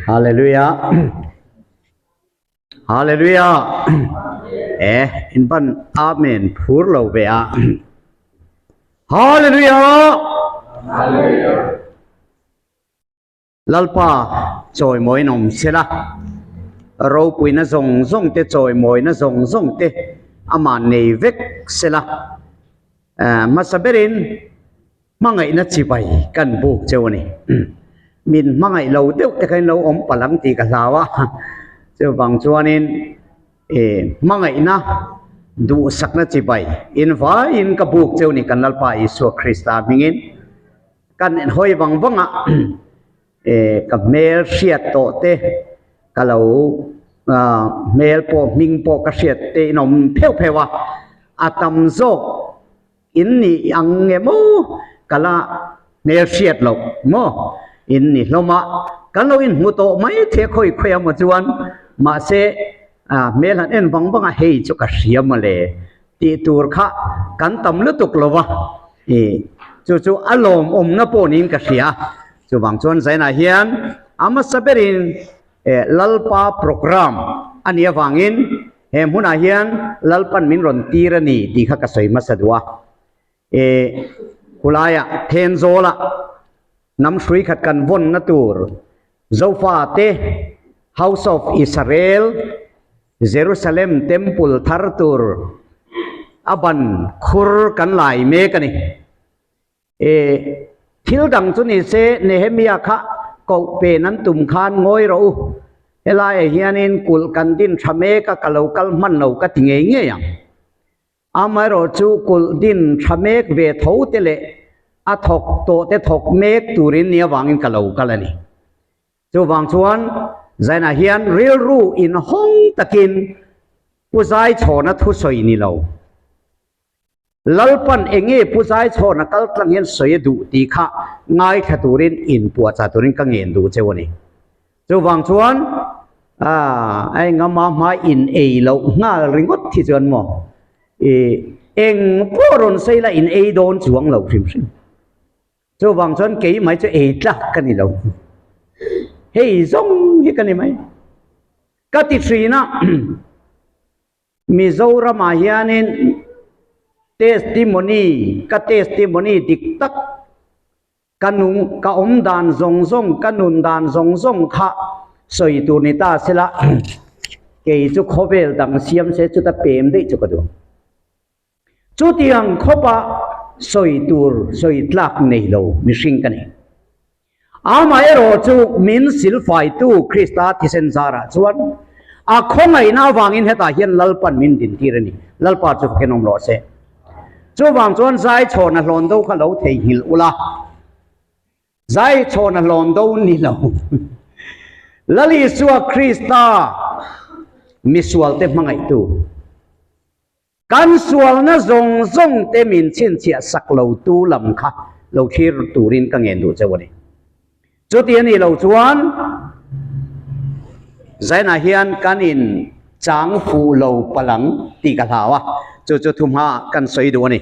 Hallelujah. Hallelujah. Eh, in ban amen phur lo ve a. Hallelujah. Hallelujah. Lalpa chawimawiin awm sela, ropuina zawng zawng te chawimawina zawng zawng te amah nei vek sela, hmasa berin hmangaihna chibai kan buk cheu a ni. Min hmangaih lo deuh te kha in lo awm palh ang tih ka hlau a, chuvang chuanin hmangaihna duhsakna chibai invaiin ka buk cheu a ni kan Lalpa Isua Krista hmingin. Kan hawi vang vang a, ka hmel hriat tawh te, ka lo hmel pawh hming pawh ka hriat te in awm pheuh pheuh a, a tam zawk in nih ang nge maw ka la hmel hriat loh maw in ni hlawm a, kan lo inhmu tawh mai thei a khawi khawi emaw chuan mahse hmel han en vang vang a hei chu ka hria mawle. Tih tur kha kan tam lutuk lo va, ih chu chu a lawmawmna pawh niin ka hria. Chuvang chuan Zainah hian a hmasa berin eh Lalpa program a nih avangin he hmunah hian Lalpan min rawn tir a ni tih kha ka sawi hmasa duh a. Ih khulaiah Thenzawlah hnam hrui khat kan vawnna tur Zofate House of Israel Jerusalem Temple thar tur a ban khur kan lai mek a ni. E, thil dang chu ni se Nehemia kha koh pen an tum khan ngawi rawh u. Helaiah hianin kulh kan din tha mek a, ka lo kal hman lo ka ti ngei ngei ang. Amaherawh chu kulh din tha mek ve tho te leh a thawk tawh te thawk mek turin ni avangin ka lo kal a ni. Chuvang chuan Zainah hian rilru inhawng takin Pu Zaichhawna thusawi ni lo. Lalpan enge Pu Zaichhawna kal tlang hian sawi a duh tih kha ngaithla turin inpuahchah turin ka ngen duh cheu a ni. Chuvang chuan a engama hma in ei loh nghal ringawt hi chuan maw i eng pawh rawn sawi la in ei dawn chuang lo hrim hrim. Chuvang chuan kei mai chu ei tlak ka ni lo. Hei zawng hi ka ni mai. Ka ti thin a, Mizoramah hianin testimony, ka testimony dik tak, ka nung, ka awm dan zawng zawng, ka nun dan zawng zawng kha sawi tur ni ta sela, kei chu khawvel dang siam se chuta pem daih chu ka duh. Chutiang khawpa sawi tur sawi tlak nei lo mihring ka ni. Amaherawh chu min silfaitu Krista thisen zarah chuan a khawngaihna avangin hetah hian Lalpan min dintir a ni. Lalpa chu fakin awm rawh se. Chuvang chuan Zaichhawna hlawn do kha lo theihnghilh ula. Zaichhawna hlawn do ni lo. Lal Isua Krista misualte hmangaihtu. Kan sualna zawng zawng te min chhinchhiah sak lo tu lam kha lo thlir turin ka ngen duh cheu a ni. Chuti a nih loh chuan Zainah hian kan in chang fuh lo palang tih ka hlau a, chu chu thuhma kan sawi duh a ni.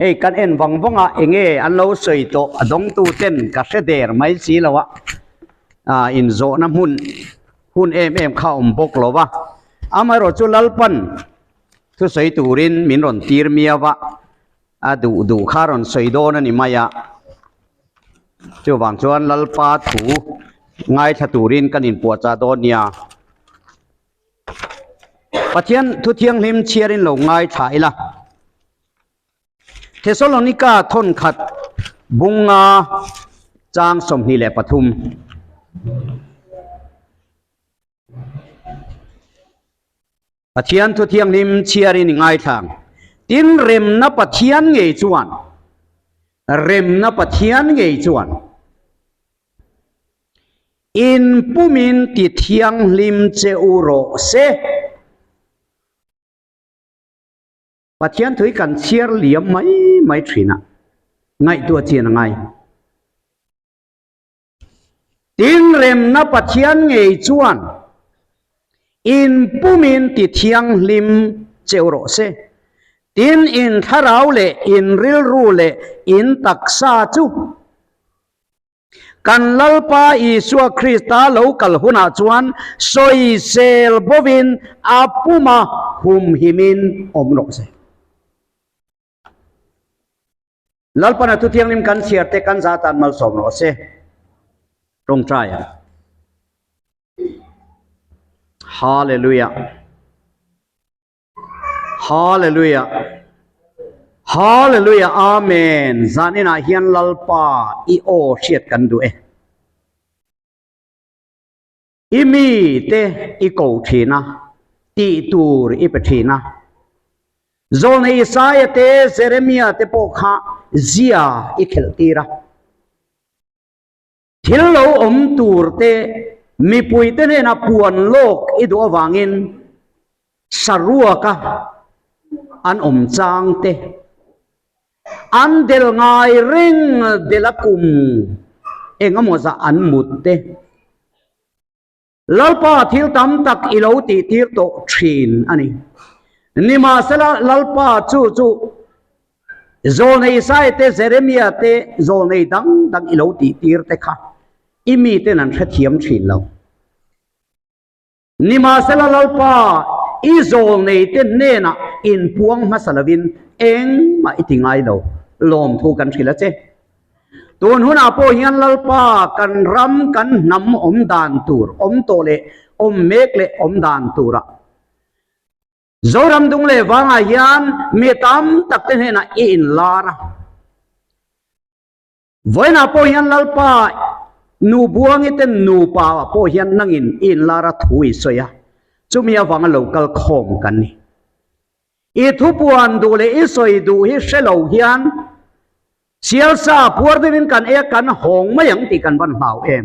Hei kan en vang vang a enge an lo sawi tawh a dawngtu ten ka hre der mai si lo a, ah inzawhna hmun hun em em kha a awm bawk lo va, amaherawh chu Lalpan thusawi turin min rawn tir miau a, a duh duh kha rawn sawi dawn a ni mai a, chuvang chuan Lalpa thu ngaithla turin kan inpuahchah dawn nia. Pathian thu thianghlim chhiarin lo ngaithla ila. Thesalonika thawnkhat bunga chang 23. Pathian thu thianghlim chhiarin i ngaithla ang. Tin, remna Pathian ngei chuan, remna Pathian ngei chuan, In pumin ti thianghlim che u rawh se. Pathian thui kan chhiar liam mai mai thin a, ngaihtuah chian a ngai. Tin remna Pathian ngei chuan in pumin ti thianghlim che u rawh se. Tin in thlarau leh in rilru leh in taksa chu. Kan Lalpa Isua Krista lo kal hunah chuan sawisel bovin a puma humhimin awm rawh se. Lalpana thu thianghlim kan chhiar te kan za tan malsawm rawh se. Tawngtai ang. Hallelujah. Hallelujah. Hallelujah. Amen. Zaninah hian Lalpa i aw hriat kan duh e. I mi te i ko thin a, tih tur i pe thin a. Zawlnei Isaia te, Jeremia te pawh kha zia i khelh tir a. Thil lo awm tur te mipui te hnena puan lawk i duh avangin saruaka an awm chang te, an del ngai reng dela kum eng emaw zah an mut te, Lalpa thil tam tak i lo tih tir tawh thin a ni. Nimahsela Lalpa chu chu Zawlnei Isaiah te, Jeremiah te, zawlnei dang dang i lo tih tir te kha i miten an hrethiam thin lo. Nimahsela Lalpa i zawlnei te hnenah inpuang hmasa lovin engmah i ti ngai lo, lawmthu kan hrilh a che. Tun hunah pawh hian Lalpa kan ram kan hnam awm dan tur, awm tawh leh awm mek leh awm dan turah Zoram dung leh vangah hian mi tam tak te hnenah i inlar a. Vawiinah pawh hian Lalpa nu Buangi te nupa pawh hian nangin i inlar a thu i sawi a, chumi avanga lo kal khawm kan ni. I thupuan duh leh i sawi duh hi hre lo hian Sialsa puar deuhin kan ei a, kan hawng mai ang tih kan van hlau em.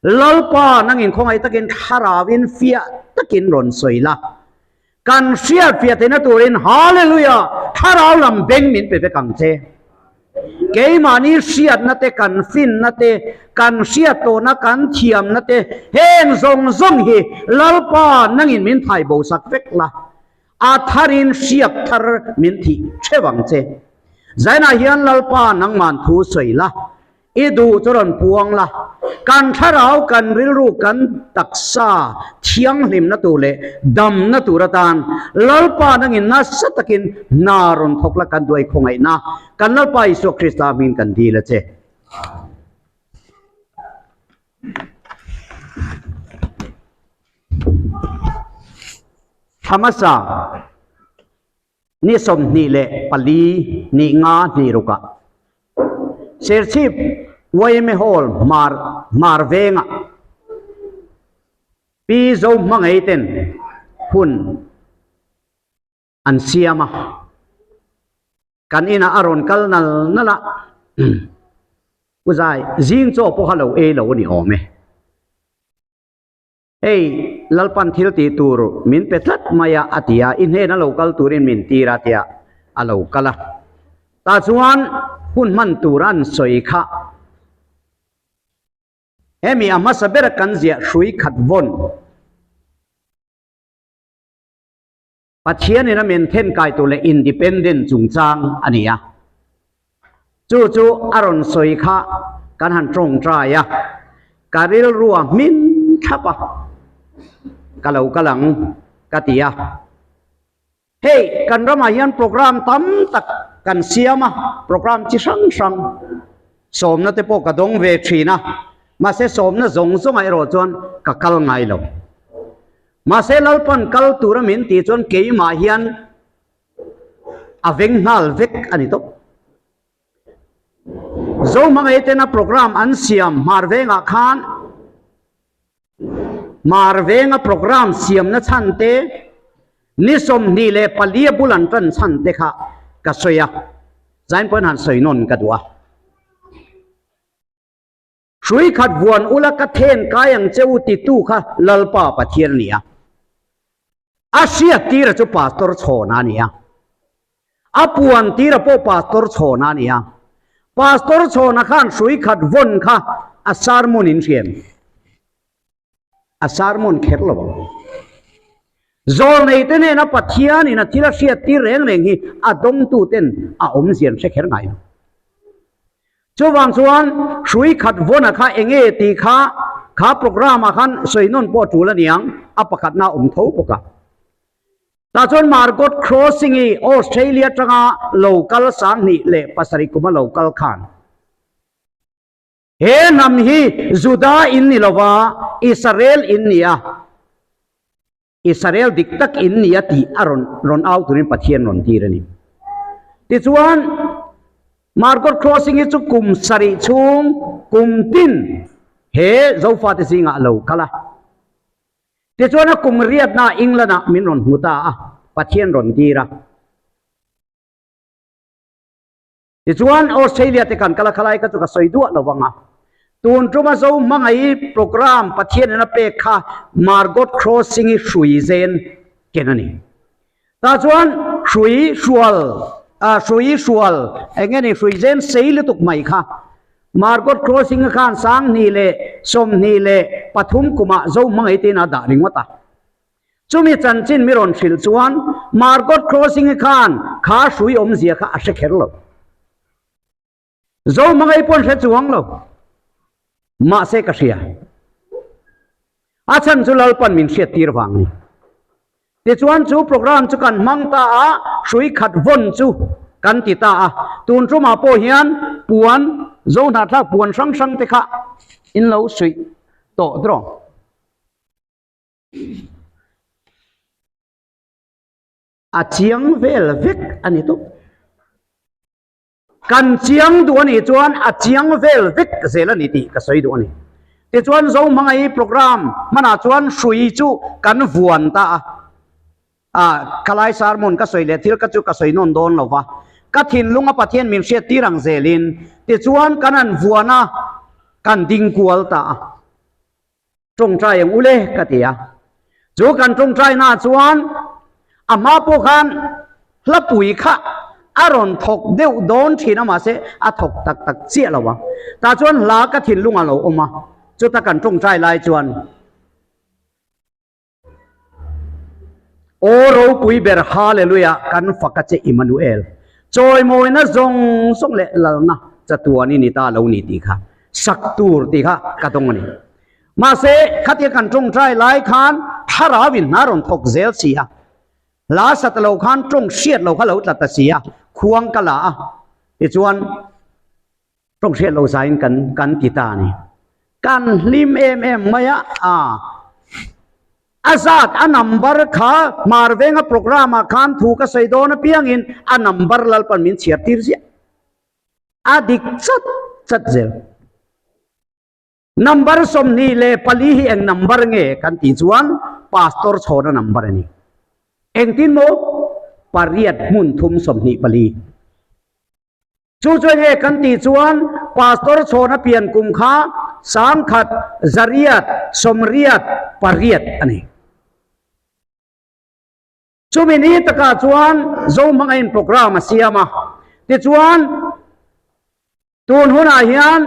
Lalpa nangin khawngaih takin thlarauin fiah takin rawn sawi la. Kan hriat fiah theihna turin Hallelujah! Thlarau lam beng min pe vek ang che. Keimahni hriatna te, kan finna te, kan hriat tawhna, kan thiamna te, heng zawng zawng hi Lalpa nangin min thai bo sak vek la. A tharin hriak thar min thih theuh ang che. Zainah hian Lalpa nangman thu sawi la, i duh chu rawn puang la, kan thlarau, kan rilru, kan taksa thianghlimna tur leh damna tur atan Lalpa nangin nasa takin hna rawn thawk la kan duai khawngaihna kan Lalpa Isua Krista hmingin kan dil a che. Thlamasa ni 24 ni nga hnih rukah Serchhip yma Hall Hmar Hmar vengah Pi Zohmangei ten hun an siam a, kan inah a rawn kal nal nal a, Pu Zai zing chaw pawh kha lo ei lo a ni awm e. Hei, Lalpan thil tih tur min pe tlat mai a, a ti a, i hnena lo kal turin min tir a tia a lo kal a. Tah chuan hun hman tur an sawi kha. Hemi a hmasa ber kan ziah hrui khat vawn. Pathianin a men then kai tur leh independent chungchang a ni a. Chu chu a rawn sawi kha kan han tawngtai a, ka rilrua hmin thlap a, ka lo kal ang ka ti a. Hei kan ramah hian program tam tak kan siam a, program chi hrang hrang sawmna te pawh ka dawng ve thin a, mahse sawmna zawng zawngah erawh chuan ka kal ngai lo. Mahse Lalpan kal tura min tih chuan keimah hian a veng nghal vek a ni tawp. Zohmangaih tena program an siam Hmar vengah khan Hmar venga program siamna chhan te ni 24 a bul an tan chhan te kha ka sawi a, zain pawhin han sawi nawn ka duh a. Hrui khat vuan ula ka then kai ang che u titu kha Lalpa Pathian a ni a. A hriat tira chu Pastor Chhawna a ni a. A puan tira pawh Pastor Chhawna a ni a. Pastor Chhawna khan hrui khat vawn kha a sermon in hriam. A sermon kher lo ang. Zawlnei te hnena Pathianin a thil a hriat tir reng reng hi a dawngtu ten a awmzia an hre kher ngai lo. Chuvang chuan hrui khat vawn-a kha enge tih kha kha program-ah khan sawi nawn pawh a tul a niang, a pakhatna a awm tho bawk a. Tah chuan Margot Crossing-i Australia atanga lo kal 2007 kuma lo kal khan he hnam hi Juda in ni lova Israel in ni a, Israel dik tak in ni a tih a rawn rawn au turin Pathian rawn tir a ni. Tichuan, Margot Crossing hi chu kum sarih chhung kum tin he Zofate zingah a lo kal a. Tichuan a kum riatna England ah min rawn hmu ta a, Pathian rawn tir a. Tichuan, Australia te kan kal a, khalai kha chu ka sawi duah lo vang a. Tun tuma Zo hmangaih program Pathian in a pek kha Margot Crossing i hrui zen ken a ni. Tah chuan hrui hrual, ah hrui hrual eng nge ni hrui zen sei lutuk mai kha Margot Crossing a khan 2023 kumah Zo hmangaih te in a dah ringawt a. Chumi chanchin mi rawn hrilh chuan Margot Crossing-i khan kha hrui awmzia kha a hre kher lo. Zo hmangaih pawh an hre chuang lo. Mahse ka hria. A chhan chu Lalpan min hriat tir vang ni. Tichuan chu program chu kan hmang ta a, hrui khat vawn chu kan ti ta a. Tun tumah pawh hian puan, Zo hnahthlak puan hrang hrang te kha in lo suih tawh tawh. A chiang vel vek a ni tawp. Kan chiang duh a nih chuan a chiang vel vek zel a ni tih ka sawi duh a ni. Tichuan Zohmangaih program hmanah chuan hrui chu kan vuan ta a. A khalai sermon ka sawi leh thil ka chu ka sawi nawn dawn lo va. Ka thinlunga Pathian min hriat tir ang zelin tichuan kan han vuan a, kan ding kual ta a. Tawngtai ang ule ka ti a. Chu kan tawngtaina chuan a hma pawh khan hlapui kha a rawn thawk deuh dawn thin a mahse a thawk tak tak chiah lo a. Tah chuan hla ka thinlung a lo awm a, chuta kan tawngtai lai chuan Aw ropui ber Hallelujah kan fak a che Immanuel. Chawimawina zawng zawng leh lalna chatuan i ni ta lo ni tih kha sak tur tih kha ka dawng a ni. Mahse khatia kan tawngtai lai khan thlarau in hna rawn thawk zel si a. Hla sa ta lo khan tawng hriat lo kha lo tla ta si a, khuang ka la a. Tichuan tawng hriat lo zaiin kan kan ti ta a ni. Kan hlim em em mai a, a a zat a number kha hmar venga program ah khan thu ka sawi dawn apiangin a number Lalpan min chhiar tir ziah. A dik chat chat zel. Number 24 hi eng number nge kan tih chuan Pastor chhawna number a ni. Engtin maw? Pariat hmun thum 24. Chu chu enge kan tih chuan Pastor chhawna pian kum kha 1000 188 a ni. Chumi ni takah chuan Zohmangain program a siam a, tichuan tun hunah hian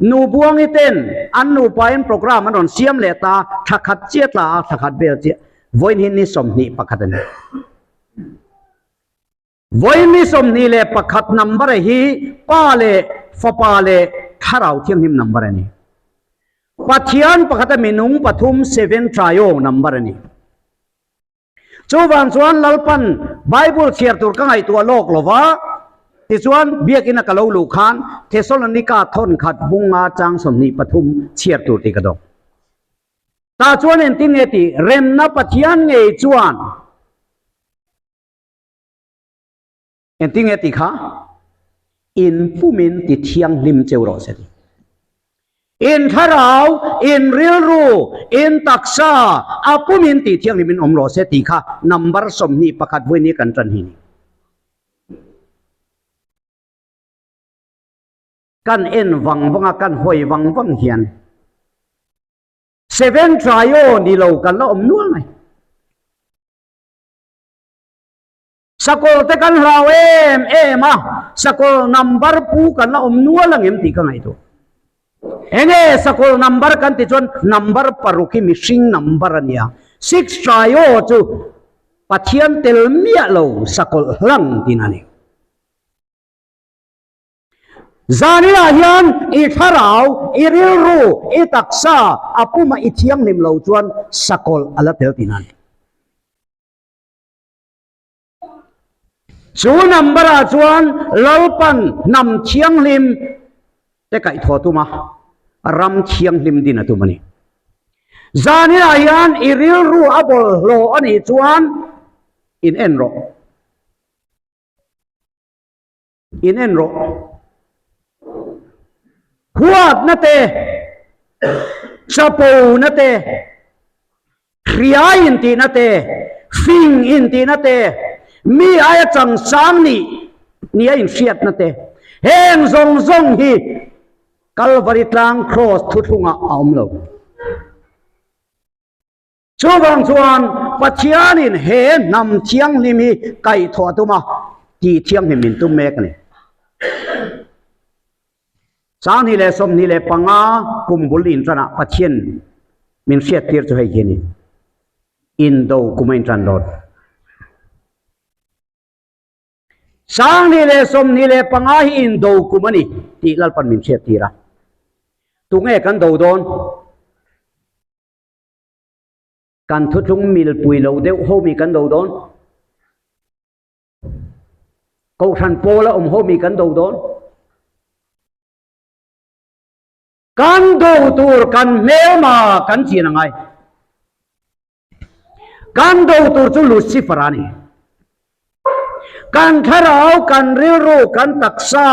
nu Buangi ten an nupain program an rawn siam leh ta, thla khat chiah tla a, thla khat vel chiah, vawiin hi ni 21 a ni. Vawiin ni 21 number hi Pa leh Fapa leh Thlarau Thianghlim number a ni. Pathian pakhata minung pathum seven trio number a ni. Chuvang chuan Lalpan Bible chhiar tur ka ngaihtuah lawk lo va, tichuan biakina ka lo luh khan Thesalonika thawn khat bunga chang 23 chhiar tur tih ka dawng. Tah chuan engtin nge tih remna Pathian ngei chuan engtin nge tih kha in pumin ti thianghlim cheu rawh se tih. In thlarau, in rilru, in taksa, a pumin tih thianghlim in awm rawh se tih kha number 21 vawi ni kan tan hi ni. Kan en vang vang a, kan hawi vang vang hian seven trio ni lo kan la awm nual mai. Sakawr te kan hlau em em a, sakawr number pu kan la awm nual ang em tih ka ngaihtuah. Enge sakawr number kan tih chuan number paruk hi mihring number a nia. Six trio chu Pathian tel miah lo sakawlh hlang tin a ni. Zaninah hian i thlarau, i rilru, i taksa a puma i thianghlim lo chuan sakawlh a la tel tihna a ni. Chu number ah chuan Lalpan hnam thianghlim te kaihthawh a tum a, ram thianghlim din a tum a ni. Zaninah hian i rilru a bawlhhlawh a nih chuan in en rawh. In en rawh. Huatna te, chapona te, hria intihna te, fing intihna te, mi aia changsang nih nia inhriatna te, heng zawng zawng hi Kalvari tlang Kraws thuthlungah a awm lo. Chuvang chuan Pathianin he hnam thianghlim hi kaihthawh a tum a, tih thianghlim min tum mek a ni. 2025 kum bul inṭanah Pathian min hriattir chu hei hi a ni, Indo kum a inṭan dawn. 2025 hi indo kum a ni tih Lalpan min hriattir a. Tunge kan do dawn? Kan thuthlung milpui lo deuh ho mi kan do dawn. Kohhran pawla awm ho mi kan do dawn. Kan do tur kan hmelma kan chin a ngai. Kan do tur chu Lucifer a ni. Kan thlarau, kan rilru, kan taksa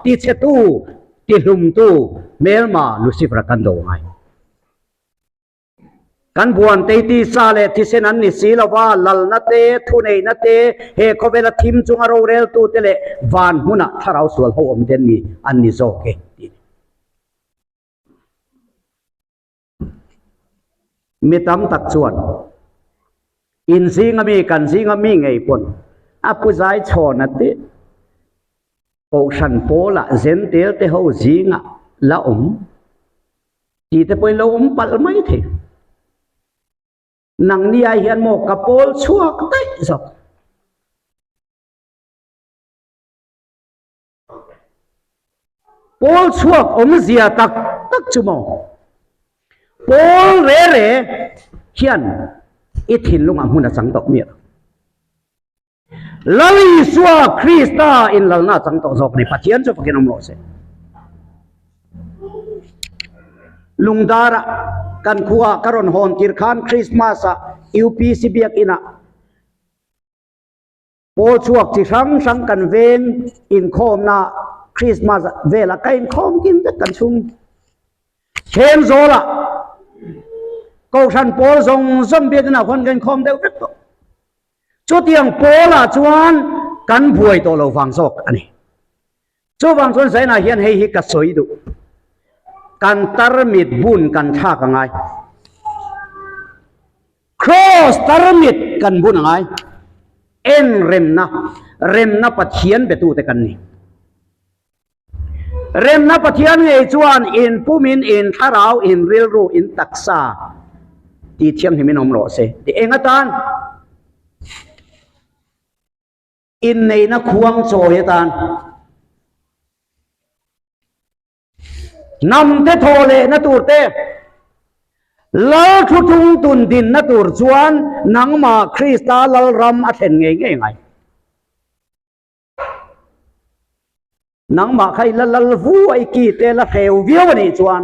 tichhetu, tihlumtu hmelma Lucifer kan do ngai. Kan buan teiti sa leh thisen an ni si lova, lalna te, thuneihna te, he khawvela thim chunga roreltute leh van hmuna thlarau sual ho awm te an ni an ni zawk e tih a ni. Mi tam tak chuan in zinga mi kan zinga mi ngei pawn a pu zai chhawn a tih kohhran pawlah zentel te ho zingah la awm tih te pawhin lo awm palh mai thei. Nangni ai hian maw ka pawl chhuak daih zawk. Pawl chhuak awmzia tak tak chu maw? Pawl re re hian i thinlungah hmun a chang tawh miah lo. Lal Isua Krista in lalna a chang tawh zawk a ni. Pathian chu fakin awm rawh se. Lungdara kan khua ka rawn hawn tir khan Christmas ah UPC biakinah Pawl chhuak chi hrang hrang kan veng inkhawmna Christmas velah ka inkhawm kim vek kan chhung. Thenzawl-ah Kohhran pawl zawng zawng biakinah khuan ka inkhawm deuh vek tawh. Chutiang pawlah chuan kan buai tawh lo vang zawk a ni. Chuvang chuan Zainah hian hei hi ka sawi duh. Kan tarmit bun kan thlak a ngai. Cross tarmit kan bun a ngai. En remna, remna Pathian betute kan ni. Remna Pathian ngei chuan in pumin, in thlarau, in rilru, in taksa tih thianghlimin awm rawh se. Ti eng atan? Inneihna khuang chawi atan hnamte thaw lehna tur te, Lal thuthlung tun dinna tur chuan nangmah Krista Lalram a thlen ngei ngei ngai. Nangmah kha i la lal vu a, i ki te la hreu viau a nih chuan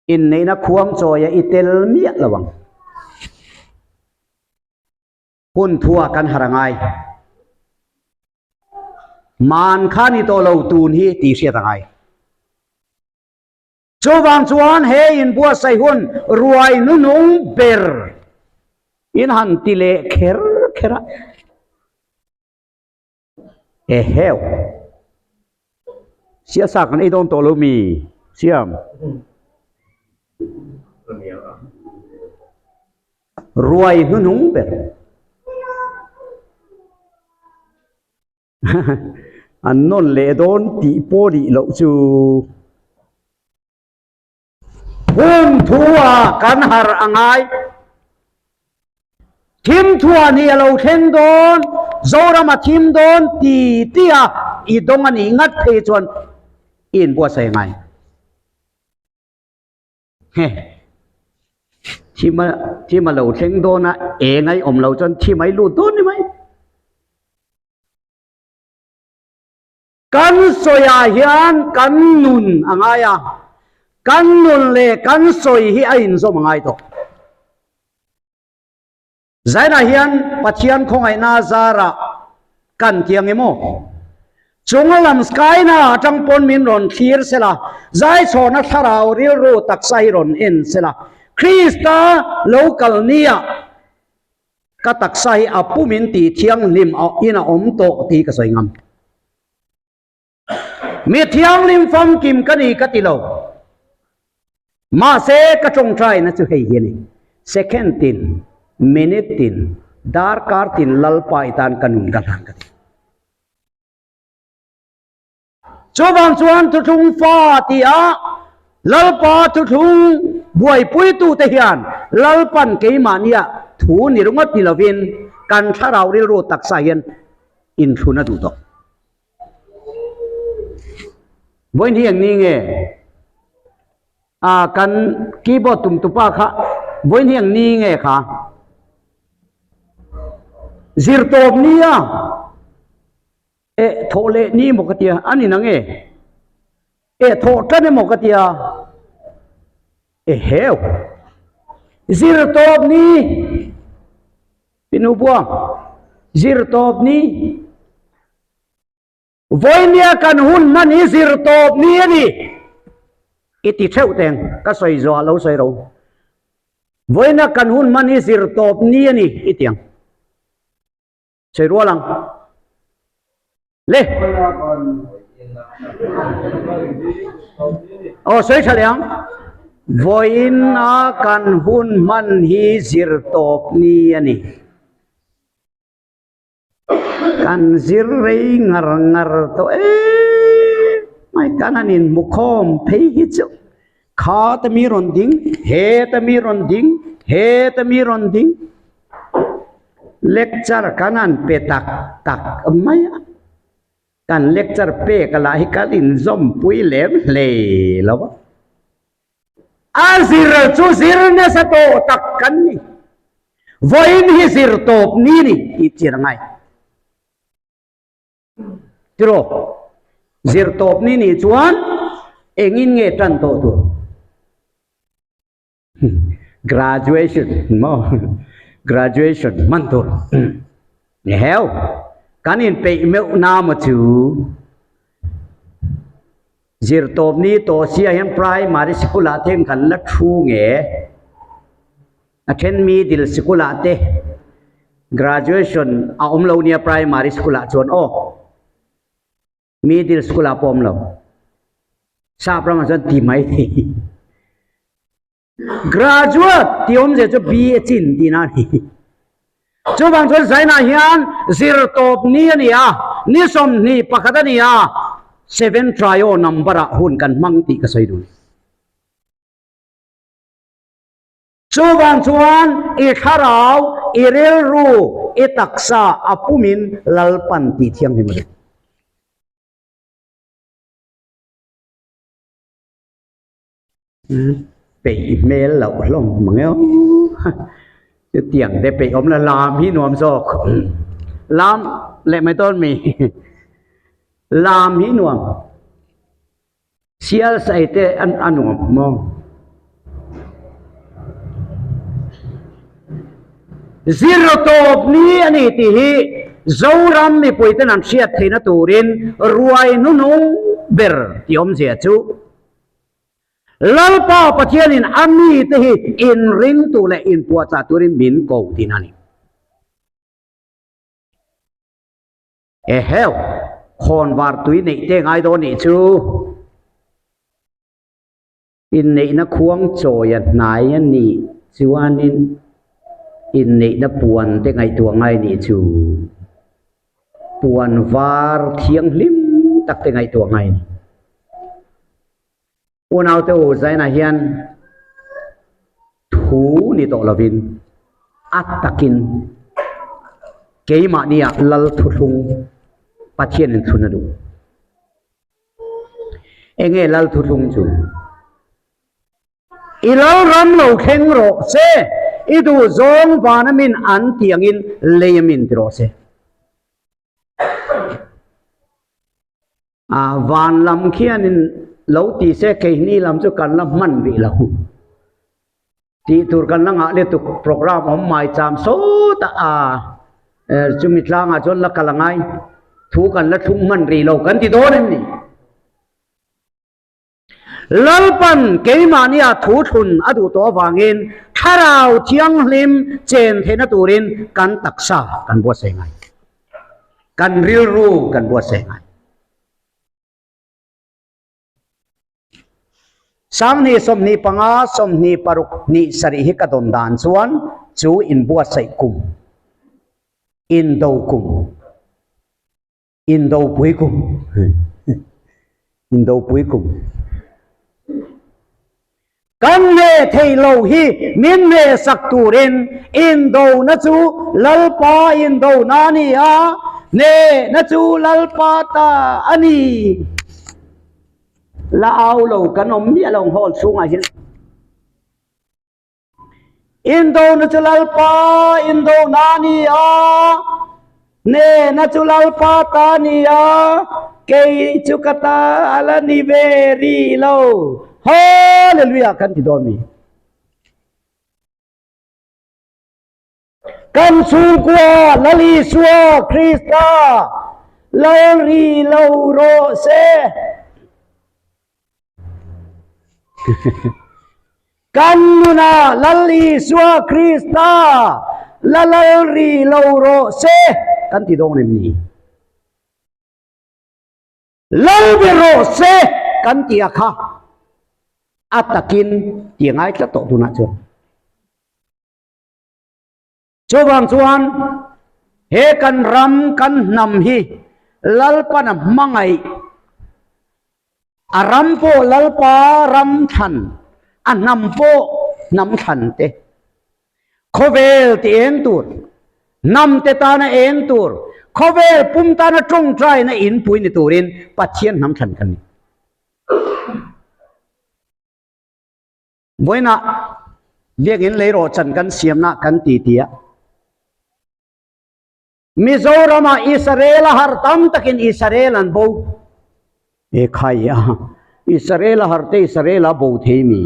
Inneihna khuang chawia i tel miah lo ang. Hun thua kan har a ngai. Man kha ni tawh lo tun hi tih hriat a ngai. Chuvang chuan he inbuatsaih hun ruai hnunung ber in han ti leh kher kher a. Eheu. Siasa kan ei dawn tawh lo mi? Siam. Ruai hnuhnung ber. An nawn leh dawn tih pawh nih loh chu. Hun thua kan harh a ngai. Thim thuah ni a lo thleng dawn, Zoram a thim dawn ti tia i dawng a nih ngat phei chuan i inbuatsaih ngai. He thim a thim a lo thleng dawn a, eng a i awm lo chuan thim a i lut dawn ni mai. Kan sawiah hian kan nun a ngai a, kan nun leh kan sawi hi a inzawm a ngai tawh. Zainah hian Pathian khawngaihna zarah kan ti ang emaw? Chunga lam skyna atang pawn min rawn thlir sela, zaichhawna thlarau rilru taksa hi rawn en sela, Krista lo kal nia ka taksa hi a pumin tih thianghlim in a awm tawh tih ka sawi ngam. Mi thianghlim famkim ka ni ka ti lo. Mahse ka tawngtaina chu hei hi a ni, second tin, minute tin, darkar tin Lalpa i tan ka nun ka hlan ka ti. Chuvang chuan thuthlung fa ti a Lalpa thuthlung buaipuitute hian Lalpan keimahnia thu ni ringawt ni lovin kan thlarau rilru taksa hian inthlun a duh tawh. Vawiin hi eng ni nge? Ah kan keyboard tum tupa kha vawiin hi eng ni nge kha? Zirtawp ni a eh thawh leh ni maw ka tia a ni nang e? Eh thawh tan emaw ka tia eheu zirtawp ni. Pinubuang, Zirtawp ni. Vawinia kan hun hman hi zirtawp ni a ni. I ti theuh teng, ka sawi zawh ah lo sawi ro. Vawinia kan hun hman hi zirtawp ni a ni i ti ang. Sawi rual ang. Le. Aw sawi tha leh ang. Vawiin a kan hun hman hi zir tawp ni a ni. Kan zir rei ngar ngar tawh em mai kan han inhmu khawm phei hi chu kha te mi rawn ding, he te mi rawn ding, he te mi rawn ding. Lecture kan han pe tak tak mai a, kan lecture pek lah hi kan inzawmpui lem hle lo a. A zir chu zir nasa tawh tak kan ni. Vawiin hi zir tawp ni ni tih chir a ngai. Tiraw, zir tawp ni nih chuan engin nge tan tawh tur? Graduation maw graduation hman tur ni heu kan inpeih meuh na maw chu zirtawp ni tawh sia hian primary sikul ah te kan la thu nge a then middle sikul ah te graduation a awm lo nia primary sikul ah chuan aw. Middle school ah pawh awm lo. Sap ramah chuan ti mai thei. Graduate ti awmzia chu BA chin tihna a ni. Chuvang chuan Zainah hian zirtawp ni a ni a, ni 21 a ni a, seven trio number ah hun kan hmang tih ka sawi dun. Chuvang chuan i thlarau, i rilru, i taksa a pumin Lalpan tih thianghlim a ni. Peih hmel loh hlawm mang eo. Chutiang te peih awm la lam hi nuam zawk. Lam leh mai dawn mi. Lam hi nuam. Sial sai te an a nuam maw? Zir tawp ni a ni tih hi Zoram mipuiten an hriat theihna turin ruai hnuhnung ber tih awmzia chu Lalpa Pathianin a mite hi inringtu leh inpuahchah turin min ko tihna a ni. Eheu, khawnvar tui neih te ngai dawn nih chu. Inneihna khuang chawi a hnai a nih chuanin inneihna puan te ngaihtuah ngai nih chu. Puan var thianghlim tak te ngaihtuah ngai ni. Unaute u Zainah hian thu ni tawh lovin a takin keimahnia lal thuthlung Pathianin thlun a duh. Enge lal thuthlung chu? I lal ram lo thleng rawh se, i duh zawng vana min an tih angin lei a min ti rawh se. A van lam khianin lo ti se keini lam chu kan la hman rih lo. Tih tur kan la ngah lutuk program awm mai cham sawtah a chumi tlangah chuan la kal a ngai thu kan la thlung hman rih lo kan ti dawn em ni? Lalpan keimahnia thu thlun a duh tawh avangin Thlarau Thianghlim chen theihna turin kan taksa kan buatsaih ngai. Kan rilru kan buatsaih ngai. 25 25, 26 ni sarih hi ka dawn dan chuan chu inbuatsaih kum, indo kum, indopui kum, indopui kum. Kan hneh thei lo hi min hnehsak turin indona chu Lalpa indona a ni a, hnehna chu Lalpa ta a ni. La au lo kan awm miah lo ang hall chhungah hian. Indona chu Lalpa indona a ni a, hnehna chu Lalpa ta a ni a, kei chu ka ta a la ni ve rih lo. Hallelujah kan ti dawn mi. Kan chhungkua Lal Isua Krista lal ri lo rawh se. Kan nuna Lal Isua Krista la lal ri lo rawh se kan ti dawn em ni? Lal ber rawh se kan ti a kha a takin ti a ngai tlat tawh tunah chuan. Chuvang chuan he kan ram kan hnam hi Lalpana hmangaih a ram pawh Lalpa ram thlan a hnam pawh hnam thlan te khawvel ti eng tur hnam te tana eng tur khawvel pum tana tawngtaina inpui ni turin Pathian hnam thlan kan ni. Vawiinah biakinn lei rawh chan kan siamna kan ti ti a. Mizoramah Israel a har tam takin Israel an bo. E khai a, Israel a har te Israel a bo thei mi.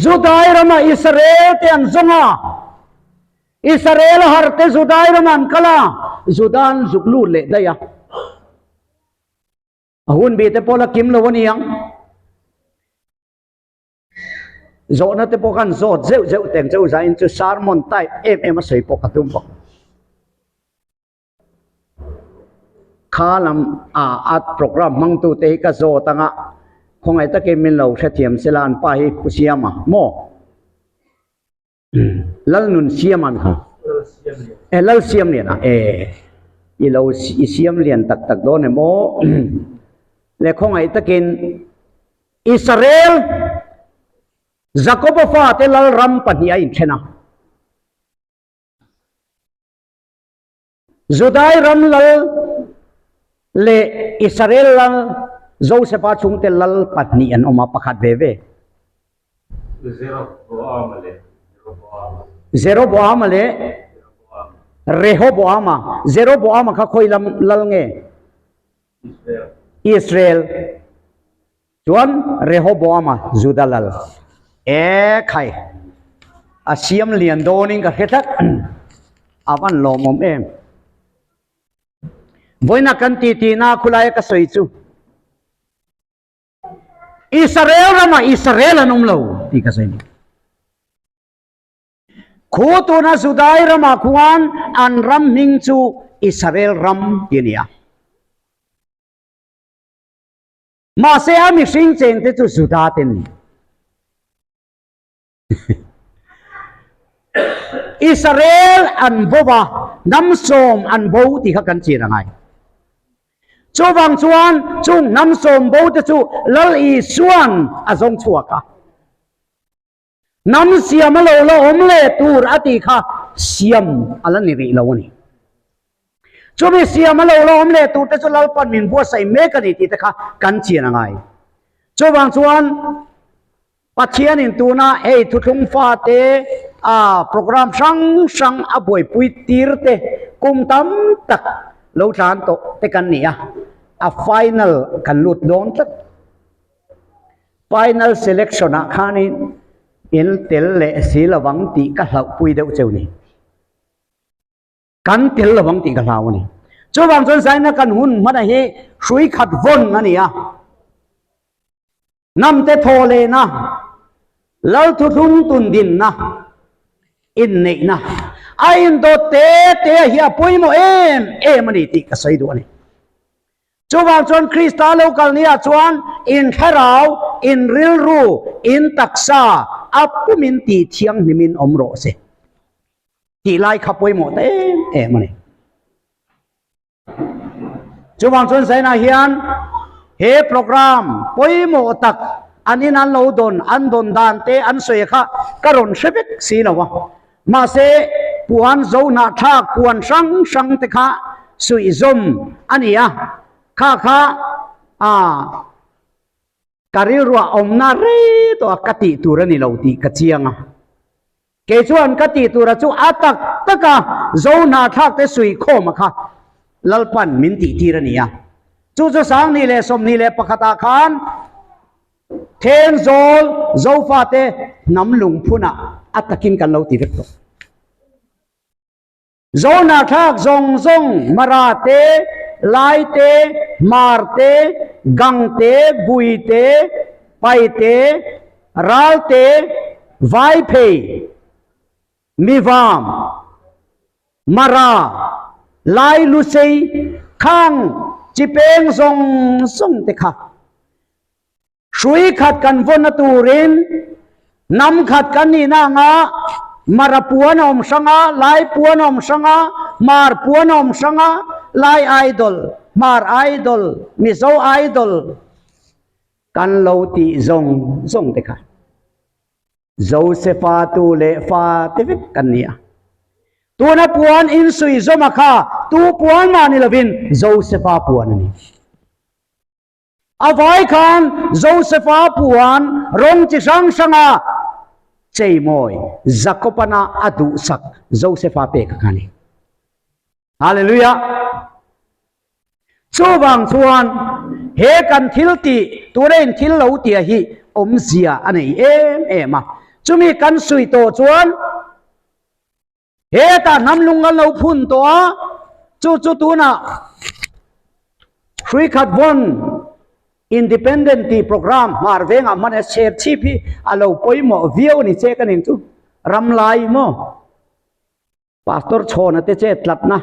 Judai ramah Israel te an zawng a, Israel a har te Judai ramah an kal a, Juda an zuk lut leh daih a. A hun bih te pawh la kim lo a ni ang. Zawhna te pawh khan zawt zeuh zeuh teng chauh zain chu sermon type em em a sawi pawh ka tum bawk. Kha lam a a program hmangtu te hi ka zawt anga khawngaih takin min lo hrethiam sela an pa hi Pu Siama maw? Lalnun Siama ni kha. E Lal Siam lian a e i lo i siam lian tak tak dawn em aw le khawngaih takin Israel Jakoba fate Lalram pahnih a inthen a. Judai ram lal leh Israel lal Josefa chhungte lal pahnih an awm a, pakhat ve ve. Jeroboama leh Rehoboama. Jeroboama leh Rehoboama. Jeroboama kha khawi lam lal nge? Israel. Israel. Chuan Rehoboama Juda lal e khai a siam lian dawnin ka hre tlat a van lawmawm em. Vawiina kan titi na khulaia ka sawi chu Israel ramah Israel an awm lo tih ka sawi ni. Khu tuna Judai ramah khuan an ram hming chu Israel ram tih a ni a. Mahse a mihring chengte chu Juda te ni. Israel an bo va, hnam sawm an bo tih kha kan chin a ngai. Chuvang chuan chung hnam sawm bo te chu Lal Isuan a zawng chhuak a. Hnam siam a lo la awm leh tur a tih kha siam a la ni rih lo a ni. Chumi siam a lo la awm leh tur te chu Lalpan min buatsaih mek a ni tih te kha kan chian a ngai. Chuvang chuan Pathianin tuna hei thuthlung fate a program hrang hrang a buaipui tir te kum tam tak lo tlan tawh te kan ni a, a final kan lut dawn tlat. Final selection ah khanin in tel leh si lovang tih ka hlauhpui deuh cheu ni. Kan tel lovang tih ka hlau a ni. Chuvang chuan zaina kan hun hmana hi hrui khat vawn a ni a. Hnamte thaw lehna, lal thuthlung tun dinna, inneihna a indawt te te a hi a pawimawh em em a ni tih ka sawi duh a ni. Chuvang chuan Krista lo kal nia chuan in thlarau, in rilru, in taksa a pumin tih thianghlimin awm rawh se. Tih lai kha pawimawh ta em em a ni. Chuvang chuan Zaina hian he program pawimawh tak an in an lo dawn, an dawn dan te an sawi kha ka rawn hre vek si lo a. Mahse puan zo hnahthlak puan hrang hrang te kha suihzawm a ni a, kha kha ah ka rilruah awmna rei tawh a ka tih tur a ni lo tih ka chiang a. Kei chuan ka tih tura chu a tak tak a, zo hnahthlak te suihkhawm a kha Lalpan min tih tir a ni a. Chu chu 2021 ah khan Thenzawl Zofate hnam lungphunah a takin kan lo ti vek tawh. Zo hnahthlak zawng zawng Mara te, Lai te, Hmar te, Gang te, Bui te, Pai te, Ral te, Vaiphei, Mivam, Mara, Lai Lusei, Khang, Chipeng zawng zawng te kha Hrui khat kan vawnna turin hnam khat kan nihna anga Mara puan a awm hrang a, Lai puan a awm hrang a, Hmar puan a awm hrang a, Lai Idol, Hmar Idol, Mizo Idol kan lo tih zawng zawng te kha Josefa tu leh fa te vek kan ni a. Tuna puan insuih zawma kha tu puan mah ni lovin Josefa puan a ni. A vai khan Josefa puan rawng chi hrang hranga cheimawi Jakobana a duhsak Josefa pek a kha ni. Hallelujah! Chuvang chuan he kan thil tih tura in thil lo tia hi awmzia a nei em em a. Chumi kan suih tawh chuan Hetah hnam lung an lo phun tawh a, chu chu tunah hrui khat vawn Independent tih program hmar vengah hman a chher chhip hi a lo pawimawh viau a ni che ka ning chu ram lai maw Pastor Chhawna te chet tlatna.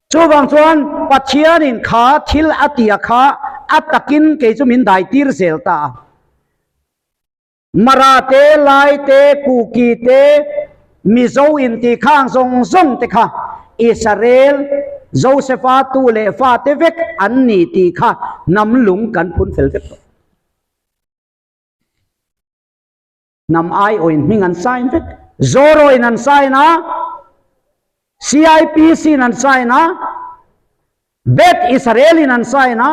Chuvang chuan Pathianin kha thil a tia kha a takin kei chu min dai tir zel ta a. Mara te, Lai te, Kuki te, Mizo inti khang zawng zawng te kha Israel, Josefa tu leh fa te vek an ni tih kha hnam lung kan phun fel vek tawh. Hnam aiawin hming an sign vek. Zoroin an sign a, CIPC in an sign a, Beth Israel in an sign a,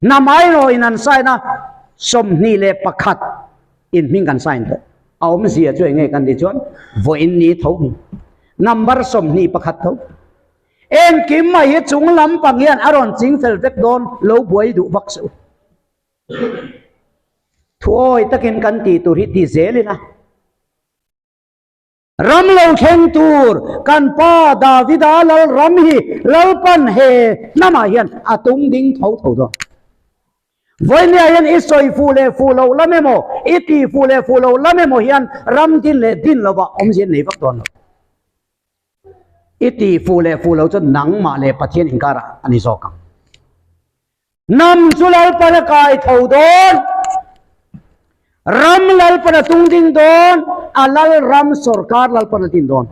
Hnam airawh in an sign a, 21 in hming kan sign tawh. A awmzia chu enge kan tih chuan vawiin ni tho hi. Number 21 tho. Engkim mai hi chung lampang hian a rawn ching fel vek dawn lo buai duh vak suh. Thuawi takin kan tih tur hi ti zelin a. Ram lo thleng tur kan pa Davida lal ram hi Lalpan he hnamah hian a tung ding tho tho dawn. Vawinia hian i sawi fuh leh fuh loh lam emaw, i tih fuh leh fuh loh lam emaw hian ram din leh din lovah awmzia nei vak dawn lo. I tih fuh leh fuh loh chu nangmah leh Pathian inkarah a ni zawk ang. Hnam chu Lalpan a kai tho dawn, ram Lalpan a tung ding dawn, a lal ram sorkar Lalpan a din dawn.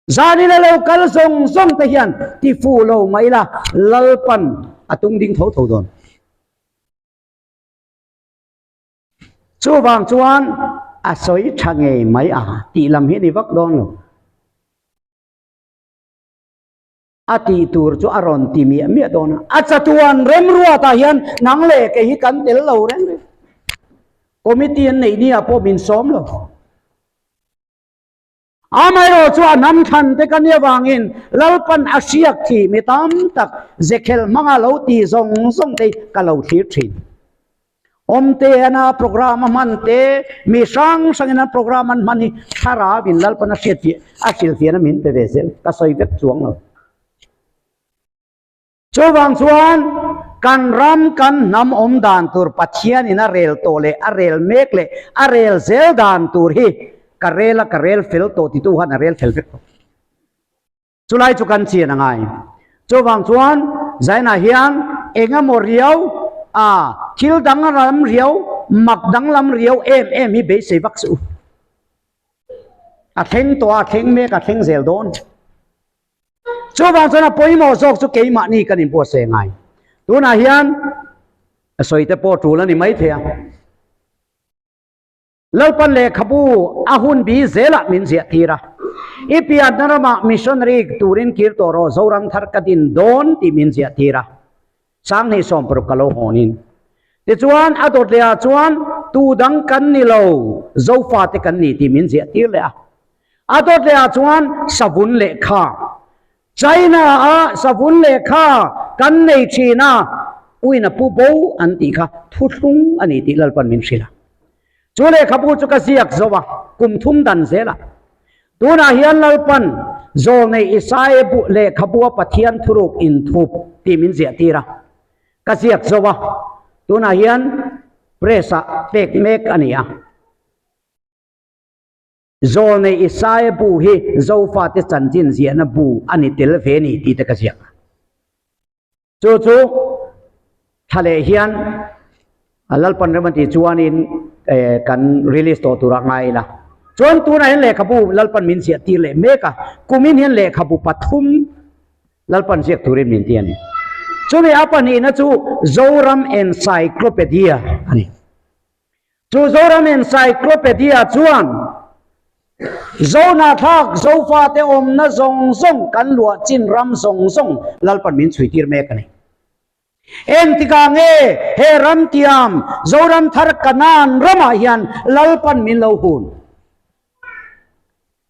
Zanin a lo kal zawng zawng te hian ti fuh lo mai la, Lalpan a tung ding tho tho dawn. Chuvang chuan a sawi tha ngei mai a tih lam hi a ni vak dawn lo. A tih tur chu a rawn ti miah miah dawn a. A chatuan remruatah hian nang leh kei hi kan tel lo reng reng. Committee an neih ni ah pawh min sawm lo. Amaherawh chu a hnam thlan te ka nia vangin Lalpan a hriak thih mi tam tak zekhel hmanga lo tih zawng zawng te hi ka lo thlir thin. Awmte ana program a hman te, mi hrang hrangin an program an hman hi thlarau in Lalpan a hriat fiah a hrilhfiahna min pe ve zel, ka sawi vek chuang lo. Chuvang chuan kan ram kan hnam awm dan tur Pathianin a rel tawh leh a rel mek leh a rel zel dan tur hi ka rel a ka rel fel tawh titu khan a rel fel vek tawh. Chulai chu kan chian a ngai. Chuvang chuan Zainah hian engemaw riau a thil dang lam riau mak danglam riau em em hi beisei vak suh u. A thleng tawh a, a thleng mek a thleng zel dawn. Chuvang chuan a pawimawh zawk chu keimahni kan inbuatsaih a ngai. Tunah hian a sawi te pawh tul a ni maithei a. Lalpan lehkhabu a hun bi zelah min ziah tir a. I pianna ramah missionary turin kir tawh rawh Zoram thar ka din dawn tih min ziah tir a. Sanghnih 60 ka lo hawnin. Tichuan a dawt lehah chuan tu dang kan ni lo, Zofate kan ni tih min ziah tir leh a. A dawt lehah chuan savun lehkha, China-ah savun lehkha kan nei thin a, uina pu bo an tih kha thuthlung a ni tih Lalpan min hrilh a. Chu lehkhabu chu ka ziak zo a, kum thum dan zelah. Tunah hian Lalpan Zawlnei Isaia bu lehkhabua Pathian thuruk inthup tih min ziah tir a, ka ziak zo a, tunah hian press-ah pek mek a ni a. Zawlnei Isaia bu hi Zofate chanchin ziahna bu a ni tel ve ni tih te ka ziak a. Chu chu thla leh hian Lalpan rem a tih chuanin kan release tawh turah ngai ila. Chuan tunah hian lehkhabu Lalpan min ziah tir leh mek a, kumin hian lehkhabu pathum Lalpan ziak turin min ti a ni. Chumi a pahnihna chu Zoram Encyclopedia a ni. Chu Zoram Encyclopedia chuan Zohnahthlak Zofate awmna zawng zawng kan luah chin ram zawng zawng Lalpan min chhui tir mek a ni. Engtikah nge he ram tiam Zoram thar Kanaan ramah hian Lalpan min lo hun?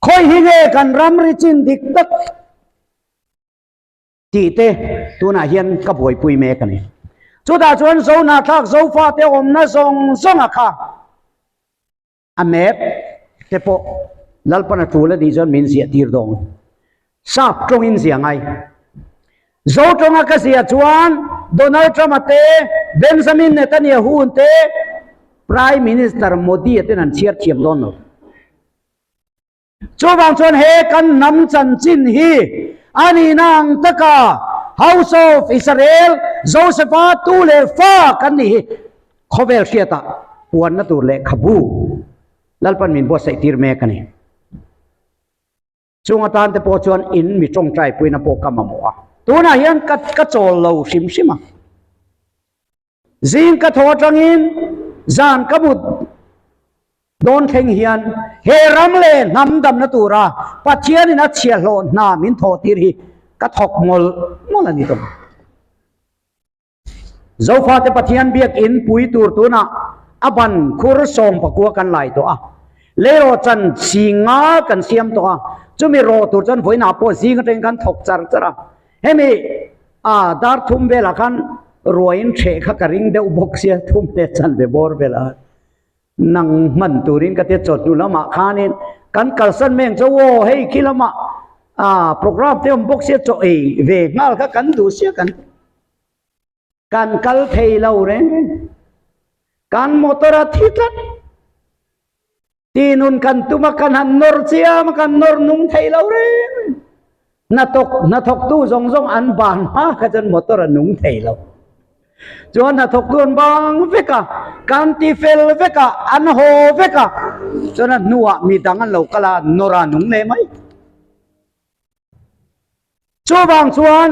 Khawi hi nge kan ramri chin dik tak? Tih te tunah hian ka buaipui mek a ni. Chutah chuan Zohnahthlak Zofate awmna zawng zawnga kha a map te pawh Lalpan a tul a nih chuan min ziah tir dawn. Sap tawngin ziah ngai. Zo tawnga ka ziah chuan Donald Trump-a te, Benjamin Netanyahu te, Prime Minister Modi-a ten an chhiar thiam dawn lo. Chuvang chuan he kan hnam chanchin hi a nihna ang taka House of Israel, Joseph-a tu leh fa kan nih hi khawvel hriatah puanna tur lehkhabu Lalpan min buatsaih tir mek a ni. Chung atan te pawh chuan in mi tawngtai puina pawh ka mamawh a. Tunah hian ka ka chawl lo hrim hrim a. Zing ka thaw atangin zan ka mut dawn thleng hian he ram leh hnam damna tura Pathianin a chhiahhlawh hna min thawh tir hi ka thawk mawlh mawlh a ni tawh. Zofate Pathian biakinn pui tur tunah a ban khur 19 kan lai tawh a, leirawh chan si nga kan siam tawh a, chumi rawh tur chuan vawiinah pawh zing atangin kan thawk char char a, hemi A dar thum velah khan ruaiin ṭheh kha ka ring deuh bawk sia, thum leh chanve bawr velah nang hman turin ka tia chawhnu lamah khanin kan kalsan mai ang chu aw hei khi lamah a program te awm bawk sia chaw ei ve nghal kha kan duh sia kan kan kal thei lo reng reng kan motor a thi tlat Ti nun kan tum a, kan han nawr chiam a, kan nawr nung thei lo reng reng. Hnathawk hnathawktu zawng zawng an ban hma kha chuan motor a nung thei lo. Chuan hnathawktu an bang vek a, kan ti fel vek a, an haw vek a, chuan a hnuah mi dang an lo kal a, nawr a nung leh mai. Chuvang chuan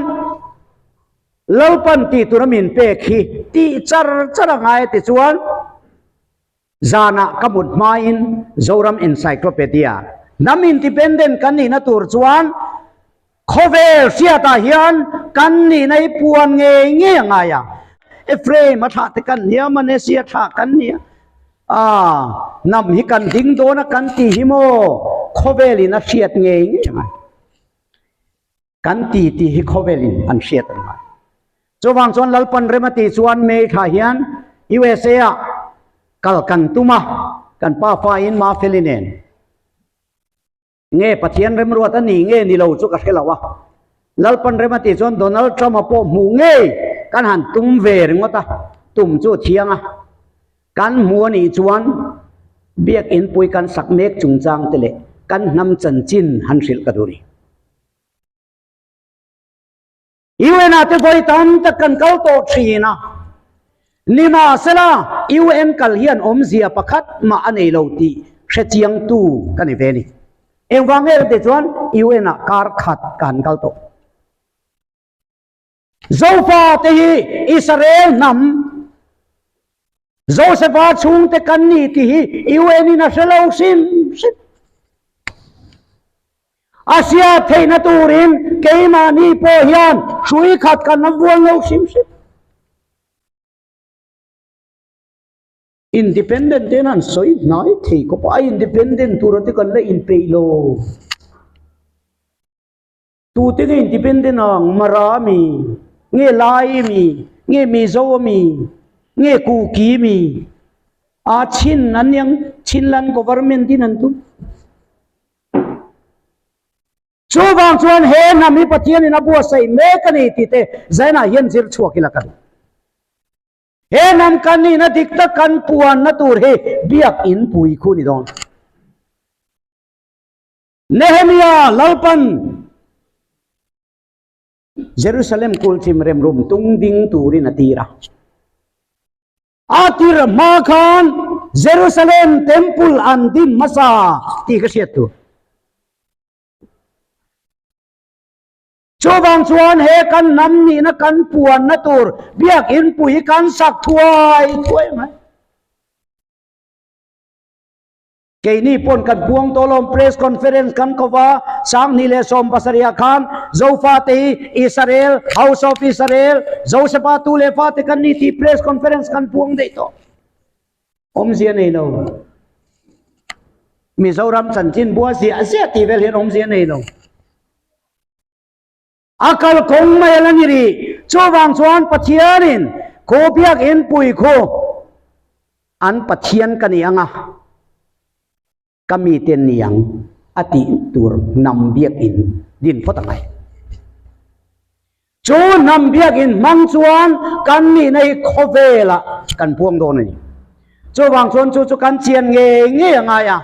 Lalpan tih tura min pek hi tih char char a ngai a ti chuan, Zanah ka mut hmain Zoram Encyclopedia, Hnam Independent kan nihna tur chuan Khawvel hriatah hian kan nihna hi puan ngei ngei a ngai a. Ephraim a thlah te kan nia, Manasseh a thlah kan nia. Aa, hnam hi kan ding dawn a kan ti hi maw khawvelin a hriat ngei ngei a ngai. Kan ti tih hi khawvelin an hriat a ngai. Chuvang chuan Lalpan rem a tih chuan May thla hian USA ah kal kan tum a, kan pa fain Mafeli nen. Nge Pathian remruat a ni nge ni lo chu ka hre lo a. Lalpan rem a tih chuan Donald Trump a pawh hmuh ngei kan han tum ve ringawt a, tum chu a thiang a. Kan hmu a nih chuan Biakinn pui kan sak mek chungchang te leh kan hnam chanchin han hrilh ka duh ni. UN ah te vawi tam tak kan kal tawh thin a, nimahsela UN kal hian awmzia pakhat mah a nei lo tih hre chiangtu ka ni ve a ni. Engvang nge tih chuan UN ah kar khat ka han kal tawh. Zofa te hi Israel hnam Josefa chhungte kan ni tih hi UN in a hre lo hrim hrim. A hriat theihna turin keimahni pawh hian hrui khat kan la vuan lo hrim hrim. Independent te an sawi hnai thei khawp a, a independent tura te kan la inpeih lo. Tute nge independent ang? Mara mi? Nge Lai mi? Nge Mizo mi? Nge Kuki mi? A Chin an niang, Chinland government in an tum. Chuvang chuan he hnam hi Pathianin a buatsaih mek a ni tih te Zainah hian zir chhuak ila ka duh. He hnam kan nihna dik tak kan puanna tur hi biakinn pui khu ni dawn. Nehemia Lalpan Jerusalem kulchim remrum tung ding turin a tir a. A tir hma khan Jerusalem temple an din hmasa tih ka hriat tur. Chuvang chuan he kan hnam nihna kan puanna tur biakinn pui hi kan sak thuai thuai mai. Keini pawn kan puang tawh lawm press conference kan ko va, 2017 ah khan Zofa te hi Israel, House of Israel, Josefa tu leh fa te kan ni tih press conference kan puang daih tawh. Awmzia nei lo. Mizoram chanchin bua ziah ziah tih vel hian awmzia nei lo. A kalkawng mai a la ni rih. Chuvang chuan Pathianin khu biakinn pui khu an Pathian ka ni ang a, ka mite ni ang a tih tur hnam biakinn din phawt a ngai. Chu hnam biakinn hmang chuan kan nihna hi khawvelah kan puang dawn a ni. Chuvang chuan chu chu kan chian ngei ngei a ngai a.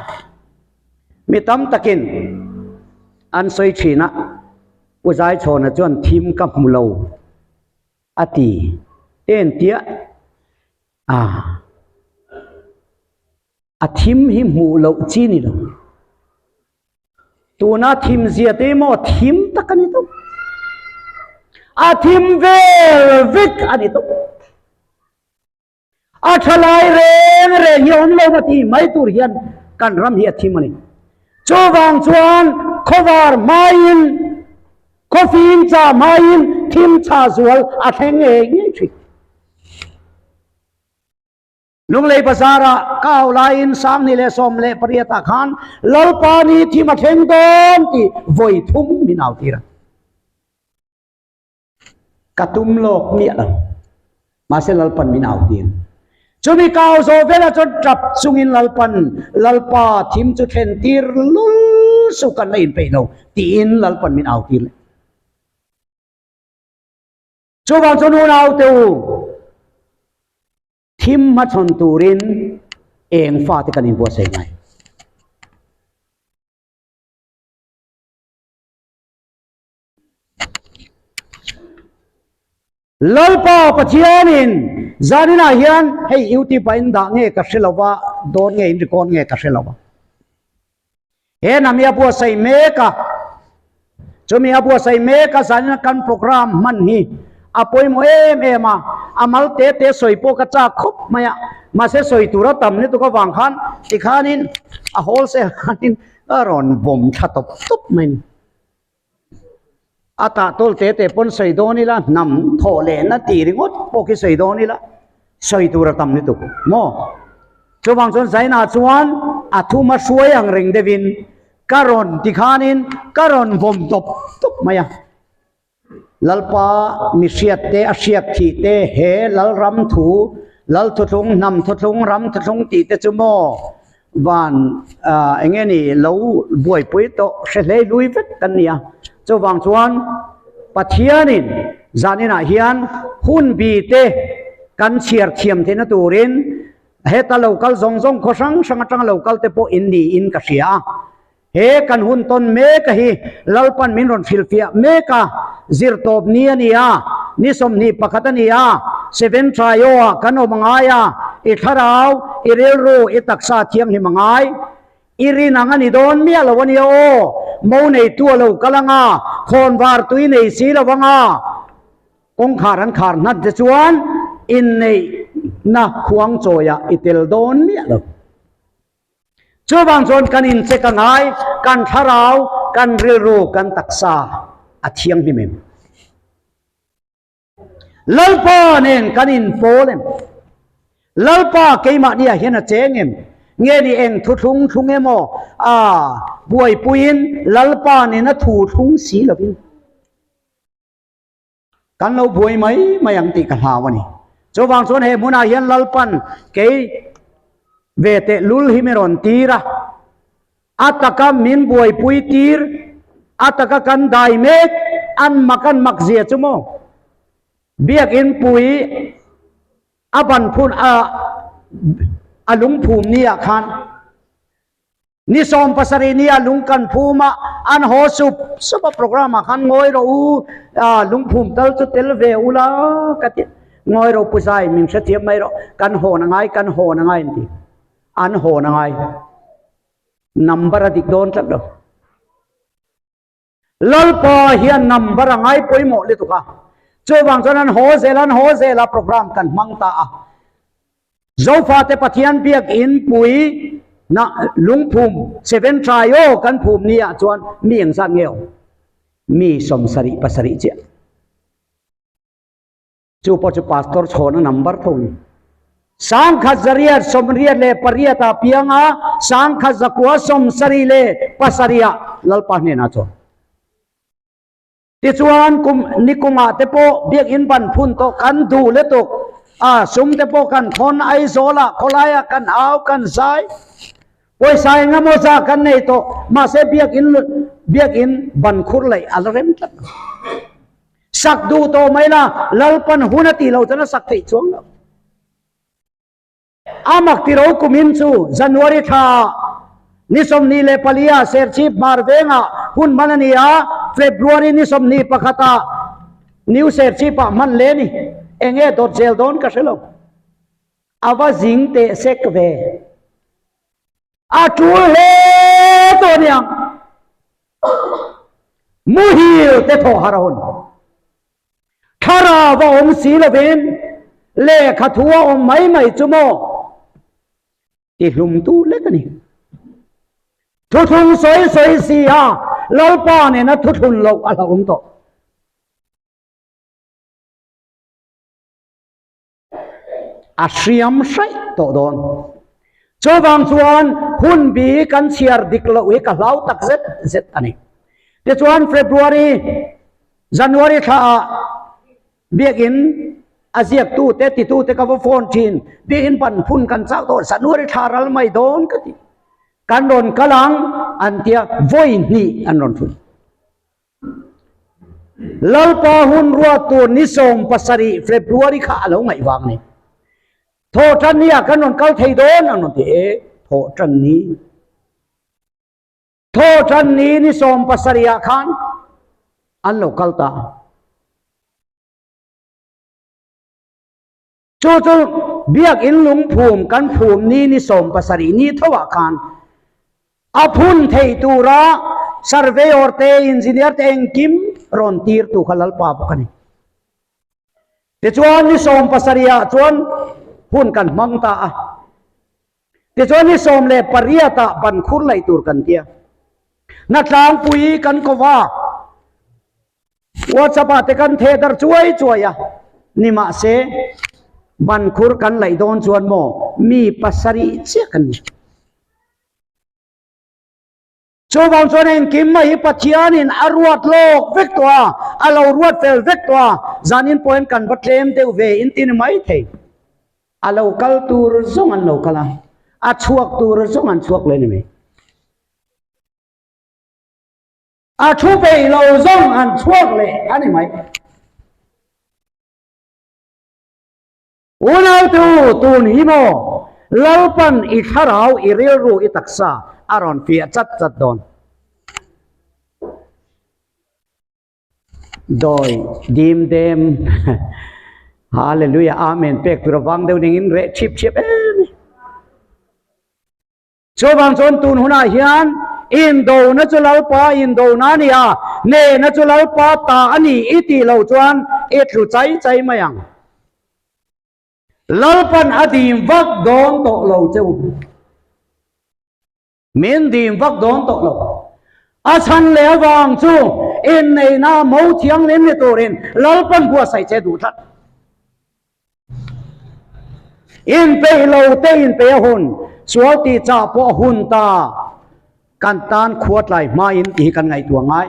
Mi tam takin an sawi thin a, Pu Zaichhawna chuan thim ka hmu lo a ti ten tia a, a thim hi hmuh loh chi ni lo. Tuna thim zia te maw thim tak a ni tawp. A thim vel vek a ni tawp. A tha lai reng reng hi awm lo ma ti mai tur hian kan ram hi a thim a ni. Chuvang chuan khawvar hmaiin, khawfing cha hmaiin thim tha zual a thleng ngei ngei thin. Lunglei bazar-ah ka au laiin 2018 ah khan Lalpa ni thim a thleng dawn tih vawi thum min au tir a. Ka tum lawk miah lo. Mahse Lalpan min au tir. Chumi ka au zawh velah chuan tap chungin Lalpan, Lalpa thim chu thlen tir lul suh kan la inpeih lo tiin Lalpan min au tir leh. Chuvang chuan unau te u, thim hmachhawn turin eng fate kan inbuatsaih ngai. Lalpa Pathianin zaninah hian hei YouTube ah in dah nge ka hre lo va, dawn nge in record nge ka hre lo va. He nami a buatsaih mek a, chumi a buatsaih mek a zanina kan program hman hi a pawimawh em em a, a mal te te sawi pawh ka chak khawp mai a, mahse sawi tur a tam lutuk avang khan tikhanin a wholesale khanin a rawn vawm thla tawp tawp mai a ni. A tah tawl te te pawn sawi dawn ila, hnam thawh lehna tih ringawt pawh khi sawi dawn ila, sawi tur a tam lutuk maw? Chuvang chuan Zaina chuan a thuma hruai ang reng deuhin ka rawn ti khanin ka rawn vawm tawp tawp mai a. Lalpa mi hriat te, a hriak thih te, he Lalram thu, Lal thuthlung, hnam thuthlung, ram thuthlung tih te chu maw van eng nge ni lo buaipui tawh hre hlei lui vek kan ni a. Chuvang chuan Pathianin zaninah hian hun bi te kan chhiar thiam theihna turin heta lo kal zawng zawng khaw hrang hrang atanga lo kal te pawh in niin ka hria a. He kan hun tawn mek a hi Lalpan min rawn hrilhfiah mek a, zirtawp ni a ni a, ni 21 a ni a, seven trio ah kan awm a ngai a, i thlarau, i rilru, i taksa thianghlim a ngai. I rin ang a ni dawn miah lo a nia aw, mo neitu a lo kal ang a, khawnvar tui nei si lo ang a, kawngkhar an khar hnat te chuan inneihna khuangchawiah i tel dawn miah lo. Chuvang chuan kan inchek a ngai, kan thlarau, kan rilru, kan taksa a thianghlim em? Lalpa nen kan inpawl em? Lalpa keimahniah hian a cheng em? Nge ni eng thuthlung thlung emaw a buaipuiin Lalpa nen a thu thlung si lovin? Kan lo buai mai mai ang tih ka hlau a ni. Chuvang chuan he hmunah hian Lalpan kei ve teh lul hi min rawn tir a, a taka min buaipui tir, a taka kan dai mek, an mak an mak zia chu maw? Biakinn pui a ban phun a a lungphum ni ah khan Ni 70 nia lung kan phum a, an haw sup sup a program ah khan ngawi rawh u, lungphum tal chu tel ve ula ka ti. Ngawi rawh Pu Zai, min hrethiam mai rawh, kan hawn a ngai, kan hawn a ngai an ti. An hawn a ngai. Number a dik dawn tlat lo. Lalpa hian number a ngai pawimawh lutuk a, chuvang chuan an haw zel an haw zel a program kan hmang ta a. Zofate Pathian biakinn pui na lungphum seven trio kan phum ni ah chuan mi engzat nge awm? Mi 77 chiah. Chu pawh chu pastor chhawna number tho ni. 1888 ah piang a, 1977 ah Lalpa hnenah chuan. Tichuan kum nikungah te pawh biakinn ban phun tawh kan duh lutuk a, sum te pawh kan thawn Aizawlah khawlaiah kan au kan zai, pawisa eng emaw zah kan nei tawh, mahse biakinn biakinn ban khur laih a la rem tlat lo. Sak duh tawh mai la, Lalpan hun a tih loh chuan a sak theih chuang lo. A mak ti ro kumin chu January thla ni 24 ah Serchhip Hmar vengah hun hman a ni a, February ni 21 ah New Serchhip ah hman le ni. Eng nge dawt zel dawn ka hre lo. A va zing teh sek ve. A tul hle tawh aniang. Muhil te thawh har a hun. Thlarau a awm si lovin lehkha thu a awm mai mai chu maw? Ti hlumtu lek a ni. Thuthlung sawi sawi si a, Lalpa nena thuthlun loh a hlauhawm tawh. A hriam hraih tawh dawn. Chuvang chuan hun bi kan chhiar dik loh hi ka hlau tak zet zet a ni. Tichuan February, January thla ah biakinn a ziaktu te titu te ka va phone thin, biakinn ban phun kan chak dawn, January thla ral mai dawn ka ti. Kan rawn kal ang an tia vawi hnih an rawn thun. Lalpa hun ruat tur ni 17 February kha a lo ngaih vang a ni. Thawh tan ni ah kan rawn kal thei dawn an rawn ti e, thawh tan ni. Thawh tan ni ni 70 ah khan an lo kal ta. Chu chu biakinn lungphum kan phum ni ni 70 ni tho ah khan a phun thei tura surveyor te engineer te engkim rawn tir tu kha Lalpa bawk a ni. Tichuan ni 70 ah chuan hun kan hmang ta a. Tichuan ni 18 ah ban khur laih tur kan tia. Hnatlangpui kan ko va. WhatsApp ah te kan theh dar chuai chuai a, nimahse bankhur kan laih dawn chuan maw mi pasarih chiah kan ni. Chuvang chuan engkim mai hi Pathianin a ruat lawk vek tawh a, a lo ruat fel vek tawh a, zanin pawhin kan va tlem deuh ve in ti ni maithei. A lo kal tur zawng an lo kal a, a chhuak tur zawng an chhuak leh ni mai. A thu peih lo zawng an chhuak leh a ni mai. Unautu tun hi maw Lalpan i thlarau i rilru i taksa a rawn fiah chat chat dawn. Dawi dim dem Hallelujah Amen pek tur avang deuh ningin reh chip chip em. Chuvang chuan tun hunah hian indona chu Lalpa indona a ni a, nehna chu Lalpa ta a ni i tih loh chuan i tlu chai chai mai ang. Lalpan a dim vak dawn tawh lo che u. Min dim vak dawn tawh lo. A chhan leh avang chu inneihna mo thianghlim ni turin Lalpan buatsaih che duh tlat. Inpeih lo te inpeih a hun, sual tih chah pawh a hun ta. Kan tan khua tlai hmain tih hi kan ngaihtuah ngai.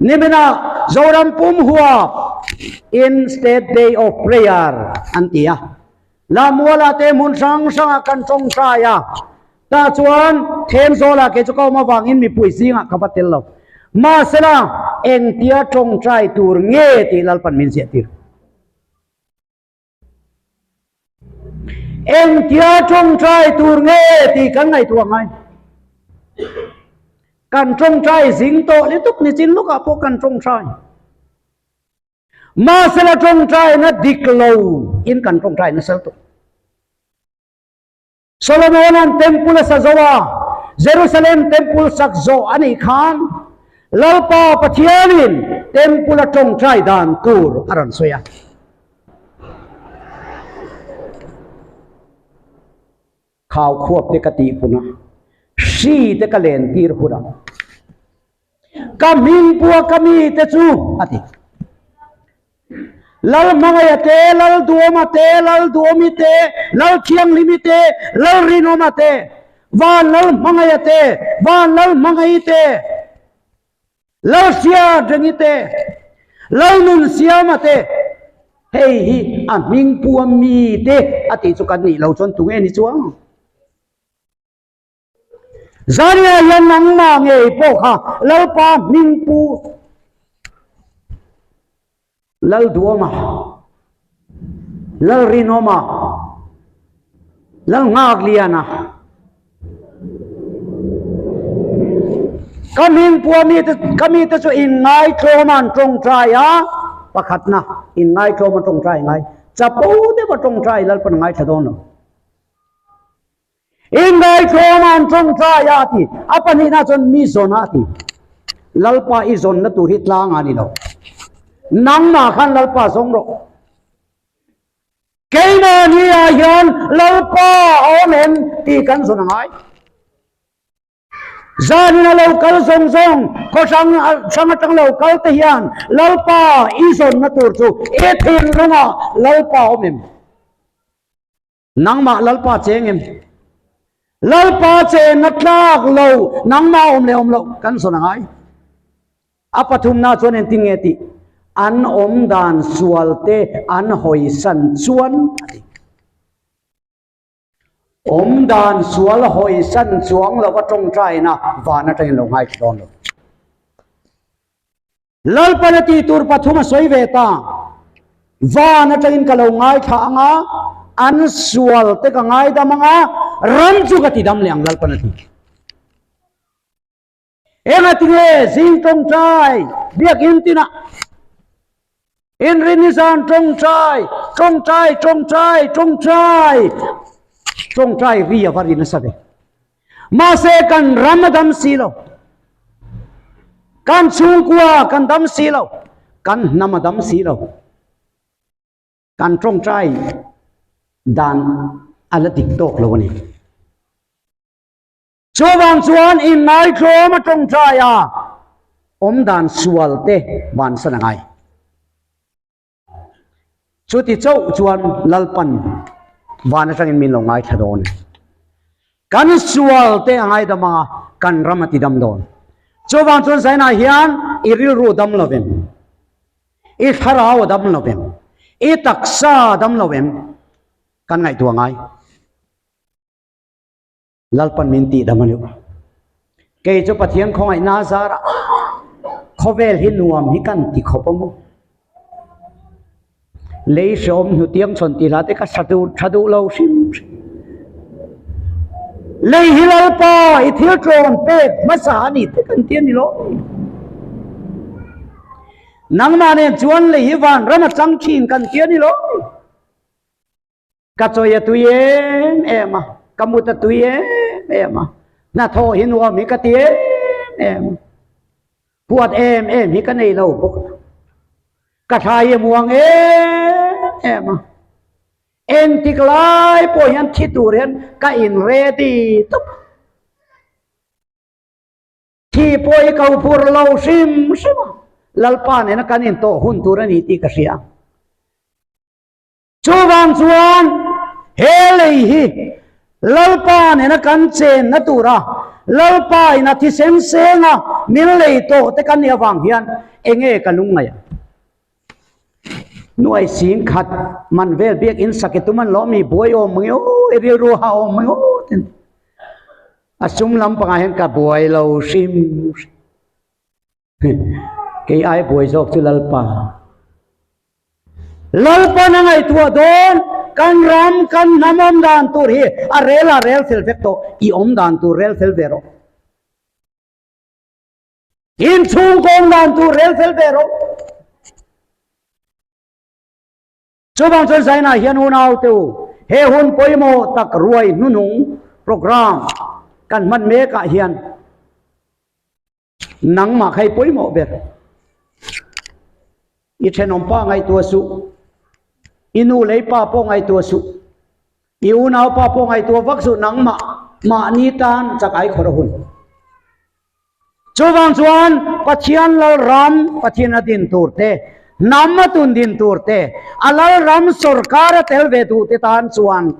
Niminah Zoram pum huap in State Day of Prayer an ti a. Lamuala te hmun hrang hrangah kan tawngtai a. Tah chuan Thenzawl-ah kei chu ka awm avangin mipui zingah ka va tel lo. Mahsela engtia tawngtai tur nge tih Lalpan min ziahtir. Engtia tawngtai tur nge tih kan ngaihtuah ngai. Kan tawngtai zing tawh lutuk ni chin lukah pawh kan tawngtai. Mahsela tawngtaina dik lo in kan tawngtai nasa lutuk. Solomona'n Temple a sa zo a, Jerusalem Temple sak zawh a nih khan Lalpa Pathianin Temple a tawngtai dan tur a rawn sawi a. Khau khuap te ka tih pun a, hri te ka len tir hun a, ka hming pua ka mi te chu a ti. Lal Hmangaia te, Lal Duhawma te, Lal Duhawmi te, Lal Thianghlimi te, Lal Rinawma te, Van Lal Hmangaia te, Van Lal Hmangaii te, Lal Hriatrengi te, Lal Nunsiama te, hei hi a hming pua mi te a tih chu kan nih lo chuan tunge ni chuang? Zania hian nangmah ngei pawh kha Lalpa hming pu Lalduama, Lalrinawma, Lalnghakliana, ka hming pua mite ka mite chu inngaithlawm an tawngtai a, pakhatna inngaithlawm a tawngtai ngai, chapo deuh a tawngtai Lalpan a ngaithla dawn lo. Ingaithlawm an tawngtai a ti. A pahnihna chuan mi zawn a ti. Lalpa i zawnna tur hi tlang a ni lo. Nangmah khan Lalpa zawng rawh. Keimahni ah hian Lalpa a awm em tih kan zawn a ngai. Zanin a lo kal zawng zawng, khaw hrang hrang atang lo kal te hian Lalpa i zawnna tur chu i thinlungah Lalpa a awm em? Nangmah Lalpa cheng em? Lalpa chen a tlak lo, nangmah awm leh awm loh kan zawn a ngai. A pathumna chuan engtin nge tih? An awm dan sual te an hawisan chuan a ti. Awm dan sual hawisan chuang lova tawngtaina van atangin lo ngaithla dawn lo. Lalpan a tih tur pathum a sawi ve ta. Van atangin ka lo ngaithla ang a, an sual te ka ngaidam ang a, ram chu ka tidam leh ang Lalpan a ti. Enga tinge zing tawngtai biakinn tinah inrin nizan tawngtai tawngtai tawngtai tawngtai tawngtai ri a va ri nasa ve. Mahse kan ram a dam si lo. Kan chhungkua kan dam si lo. Kan hnam a dam si lo. Kan tawngtai dan a la dik tawk lo a ni. Chuvang chuan inngaithlawm a tawngtai a. Awmdan sual te bansan a ngai. Chuti chauh chuan Lalpan van atangin min lo ngaithla dawn. Kan sual te a ngaidam anga kan ram a ti dam dawn. Chuvang chuan zainah hian i rilru dam lo vem, i thlarau a dam lo vem, i taksa a dam lo vem kan ngaihtuah ngai. Lalpan min tih dam a ni. Kei chu Pathian khawngaihna a zar a, khawvel hi nuam hi kan ti khawp a maw? Lei hreawm hnutiang chhawn tih hla te ka sa duh tha duh lo hrim hrim. Lei hi Lalpa i thil tlawn pek hmasa a ni te kan ti a ni lo. Nangmah nen chuan lei hi vanram a chang thin kan ti a ni lo. Ka chawi a tui em em a, ka mut a tui em em a, hnathawh hi nuam hi ka ti em em a, huat em em hi ka nei lo bawk a, ka thlai a muang em em a, engtik lai pawh hian thi tur hian ka in ready tawp a. Thi pawh i ko phur lo hrim hrim a, Lalpa nena kan intawh hun tur a ni tih ka hria. Chuvang chuan he lei hi Lalpa nena kan chenna tura Lalpa in a thisen senga min lei tawh te kan nih avang hian enge ka lungngaih ang? Nuai sing khat man vel biakinn sak i tum an lawm i buai awm mang i aw i rilru ha awm mang i aw ten a sum lampangah hian ka buai lo hrim hrim. Kei ai buai zawk chu Lalpa. Lalpa na ngaihtuah dawn kan ram kan hnam awm dan tur hi a rel a rel fel vek tawh i awm dan tur rel fel ve rawh. Inchhung kawng dan tur rel fel ve rawh. Chuvang chuan Zainah hian unaute u, he hun pawimawh tak ruai hnuhnung program kan hman mekah hian Nangmah kha i pawimawh ber. I thenawm pa ngaihtuah suh. I nu lei pa pawh ngaihtuah suh. I unau pa pawh ngaihtuah vak suh. Nangmah mahni tan chak ai khawrh a hun. Chuvang chuan Pathian Lalram Pathian a din tur te, hnam a tun din tur te, a Lalram sawrkar a tel ve duh te tan chuan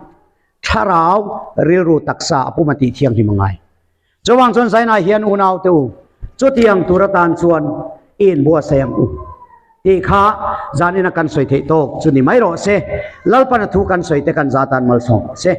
thlarau rilru taksa a pum a tih thianghlim a ngai. Chuvang chuan Zainah hian unaute u, chutiang tur atan chuan i inbuatsaih ang u tih kha zanina kan sawi theih tawk chu ni mai rawh se. Lalpana thu kan sawi te kan za tan malsawm rawh se.